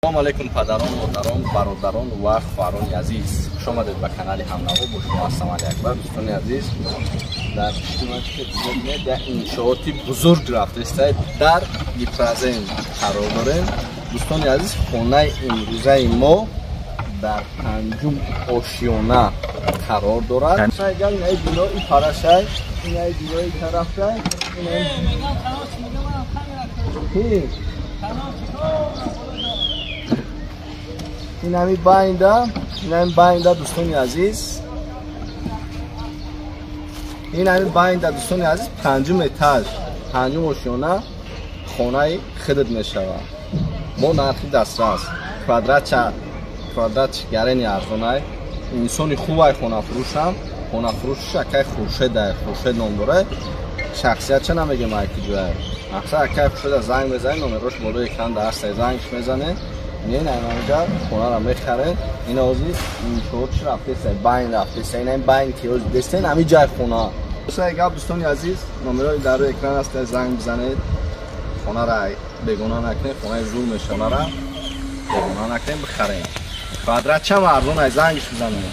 Салом алейкум падарон, модарон, бародарон ва хоҳарони азиз. Хуш омадед ба канали Ҳамнаво. Бо шумо ҳастам Али Акбар. Дӯстони азиз, дар дар иншооти бузург рафтеста дар Гипрозем қарор дорем. Дӯстони азиз, хонаи имрӯзаи мо дар панҷум ошёна қарор дорад. Шайгал инаи бинои парашай, инаи бинои тарафшай, инаи инами байнда, инами байнда, дӯстони азиз, инами байнда, дӯстони азиз, панҷум этаж, панҷум ошёна хонаи хидат мешавад. Бо нархи дастрас, квадратча, квадрат гарени арзонай. Инсони хубай хонафурӯшам, хонафурӯшаш акай Хуршедай, Хуршед ном дорад. Шахсиятча намегем ай куҷояй. Аксар акай Хуршеда занг мезанед, номерош болои экран дар ҳаст, зангш мезанед. Не, инҷа хонаро мехаред. Ина ҳозир иншоотш рафтеста, байн рафтеста, ина байн ки ҳозир дестен, ҳамин ҷай хона. Дӯстони гап, дӯстони азиз, номерои дар рӯи экран аст, занг бизанед. Хонаро бегона накунед, хонаи зур мешавад, бегона накунед, бихаред. Квадрат чам арзон ай, зангш бизанед.